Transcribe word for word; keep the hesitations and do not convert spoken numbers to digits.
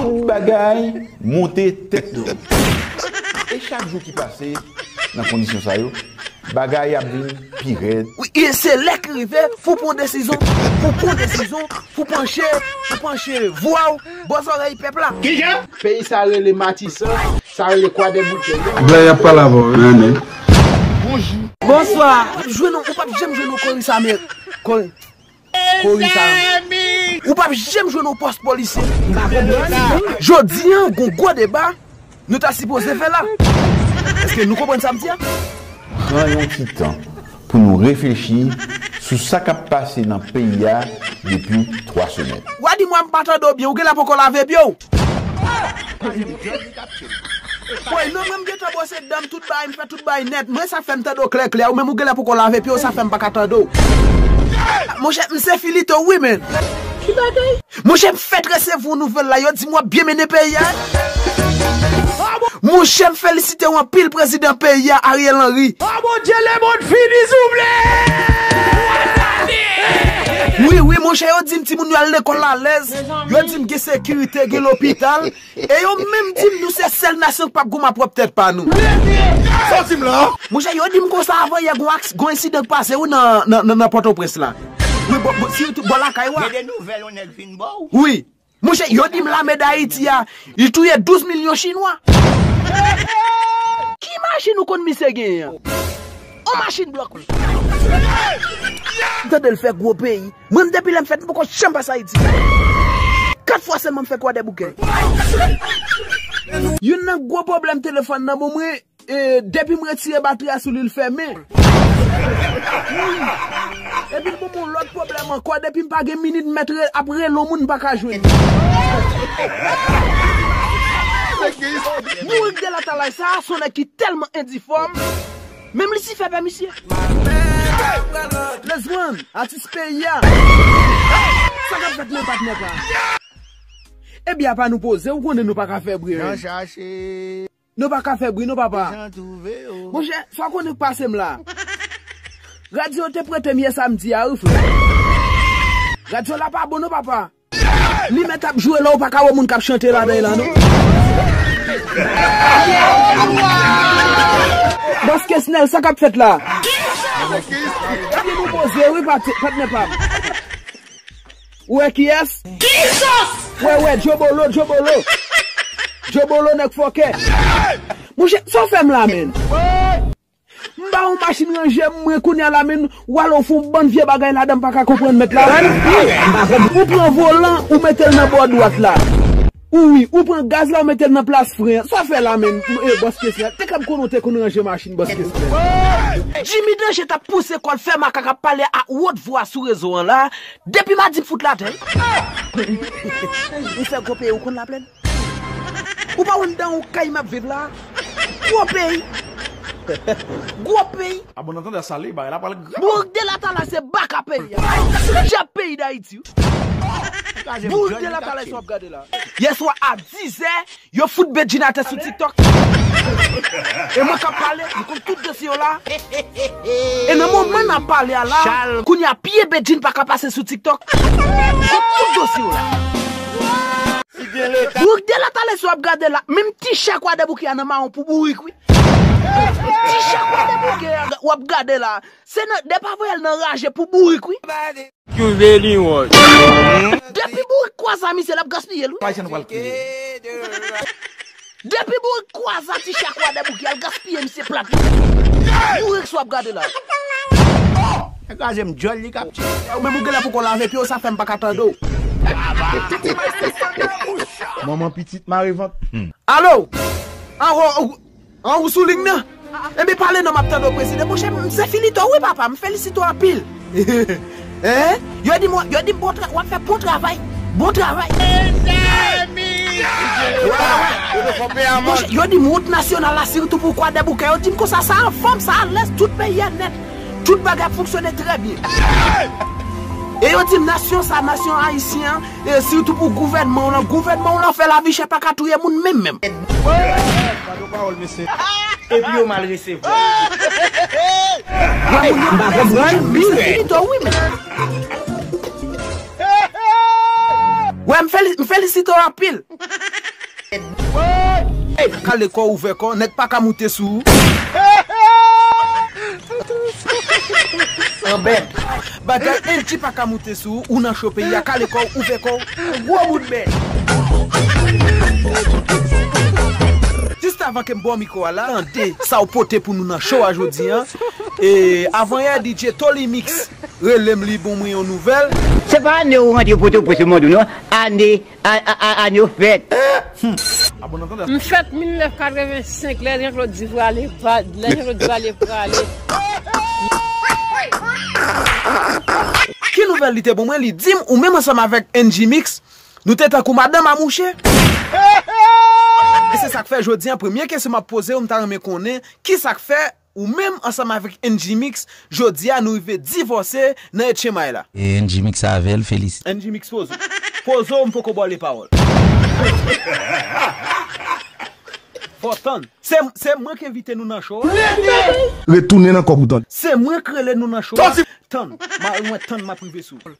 Tout bagay monte tèt nou. E chak jou ki pase nan kondisyon sa yo, bagay ap vin pi rèd. Wi, e se lè ki rive pou pran desizyon, pou pran desizyon, pou panche, pou panche vwa w bò zòrèy pèp la. Kijan? Peyi sa rele Matisan, sa rele Kwadèboukè. Blan y ap pale avè w, wi. Amen. Bonjou. Bonswa. Ou p ap jwenn, ou p ap janm jwenn yon kouri sa, men kouri, kouri sa. Ou p ap janm jwenn yon pòs polisye. Jodi a, gon gwo deba nou ta sipoze fè la. Èske nou konprann sa m di a? Pran yon ti tan pou nou reflechi sou sa k ap pase nan peyi a depi twa semèn. W a di mwen m pa tande w byen, ou genlè poko lave pye w. Woy, non, mwen m gentan bwose dan m, tout bagay, m fè tout bagay nèt. Mwen sa fè m tande w klè klè, ou menm ou genlè poko lave pye w, sa fè m pa ka tande w. Monchè, m se Filito, wi, men. Ki bagay? Monchè, m fèk resevwa yon nouvèl la, yo di m w ap byen mennen peyi a. Monchè, m felisite w anpil, prezidan peyi a, Ariel Henry. O Bondye, lemonn fini, souple! Wi, wi, monchè, yo di m timoun yo al lekòl alèz, yo di m gen sekirite, gen lopital, e yo menm di m nou se sèl nasyon k p ap goumen ap wè tèt pa nou. Sa w di m la? Monchè, yo di m konsa avan yè, gon aks-, gon ensidan k pase, wi, nan, nan, nan, nan Pòtoprens la. Wi, bò, bò, sitou bò lakay ou a. Gen de nouvèl yon nèg vin ba w? Wi. Monchè, yo di m lame Dayiti a, li touye douz milyon Chinwa. Ki machin ou konn misye genyen an? On machin blòk. M tande l fè gwo peyi. Mwen, depi lè m fèt, m poko janm pase Ayiti. Kat fwa sèlman m fè Kwadèboukè. Youn nan gwo pwoblèm telefòn nan, bon, mwen, e, depi m retire batri a sou li, l fèmen. Epi l ban m yon lòt pwoblèm ankò, depi m pa gen minit, m mèt re-, ap rele yon moun, m pa ka jwenn. Bourik de Latalay sa a, se yon nèg ki tèlman endifòm. Menm Lisifè pè misye. Lezwann, atis peyi a. Sa k ap fèt men patnè pa? Ebyen, apa nou poze, ou konnen nou pa ka fè bri. Jan chache. Nou pa ka fè bri, non, papa. Jan twouve yo. Monchè, sa w konnen k pase m la. Radyo te prete m yè samdi a, wi, frè. Radyo la pa bon, non, papa. Li mèt ap jwe la, ou pa ka wè moun k ap chante ladan l la, non. Bòs Kesnel, sa k ap fèt la? Ebyen, nou poze, wi, pat-, patnè pa m. Ou wè kiyès? Ou wè, ou wè, Djobolo, Djobolo. Djobolo, nèg fòkè. Monchè, sa w fè m la, menn? M ba w yon machin ranje m, mwen, kounye a la, menn, w ale w fè yon bann vye bagay ladan, m pa ka konprann, mèt la, menn. Ou pran volan, ou mete l nan bò dwat la. Wi, ou pran gaz la, ou mete l nan plas fren an. Sa w fè la, menn? E, bòs Kesnel, te ka m konnen w te konn ranje machin, bòs Kesnel. Jimmy Danger t ap pouse kò l, fè makak, ap pale a wot vwa sou rezo an la. Depi madi m fout l atè. Ou fè gwo peyi, ou konn Laplèn? Ou pa wè anndan yon kay m ap viv la? Gwo peyi. Gwo peyi. A bon, nan tande sa li, bagay la pral grav. Bourik de Latalay se baka peyi a. Dyab peyi Dayiti. Bourik de Latalay sa w ap gade la. Yèswa a dizè, yo fout Bedjine atè sou TikTok. E mwen k ap pale, m konn tout dosye yo la. E nan moman n ap pale a la, kounye a pye Bedjine pa ka pase sou TikTok. M konn tout dosye yo la. Bourik de Latalay sa w ap gade la, menm ti chè Kwadèboukè a nan mawon pou bourik, wi. Ti chè Kwadèboukè a w ap gade la, se nan, depi w ap voye l nan raje pou bourik, wi. Depi bourik kwaze a misye, l ap gaspiye l, wi. Depi bourik kwaze a ti chè Kwadèboukè a, l gaspiye misye plat, wi. Bourik sa w ap gade la. Kraze m djòl li k ap tire. Ou menm ou genlè poko lave pye w, sa fè m pa ka tande w. Manman pitit mare vant. Alo? An, ou, ou, an, ou sou liy nan? Ebyen, pale non, m ap tande w, prezidan. Monchè, m se Filito, wi, papa, m felisite w anpil. Hein? Yo di m, yo di m bon tra-, w ap fè bon travay. Bon travay. Monchè, yo di m wout nasyonal la, sitou pou Kwadèboukè, yo di m konsa, sa anfòm, sa alèz, tout peyi a nèt. Tout bagay ap fonksyone trè byen. E yo di m nasyon sa, nasyon ayisyen an, e sitou pou gouvènman w lan, gouvènman w lan fè lavi chè, pa ka touye moun menm menm. Gade yon pawòl, mesye. Epi yo mal resevwa. Wè moun yo pa konprann, misye Filito, wi, men. Bwè, m feli- m felisite w anpil. Kale kò w, ouvè kò w, nèg pa ka moute sou ou. Bagay N G pa ka moute sou ou, ou nan cho peyi a, kale kò w, ouvè kò w. Gwo bout bèt. Jis avan ke m ba w mikwo a la, tande sa w pote pou nou nan cho a jodi a. E, avan yè, D J Tolly Mix rele m, li ban mwen yon nouvèl. Se pa ane ou rantre Pòtoprens, se mande w non. Ane, a, a, a, ane w fèt. M fèt mil nèf katrevensenk, lè Jean Claude di prale, lè Jean Claude di prale, prale. Ki nouvèl li te ban mwen? Li di m, ou menm ansanm avèk N G Mix, nou te tankou madanm a mouche. E se sa k fè jodi a, premye kesyon m ap poze w, m ta renmen konnen, ki sa k fè ou menm ansanm avèk N G Mix, jodi a nou rive divòse nan etchenmay la? E N G Mix avè l, felisite. N G Mix poze w. Poze w, m poko ba w le pawòl. Fò w tann. Se, se mwen k envite nou nan cho a. Retounen nan kòk ou tande. Se mwen k rele nou nan cho a. Tann. Ma, mwen tann, m ap rive sou ou.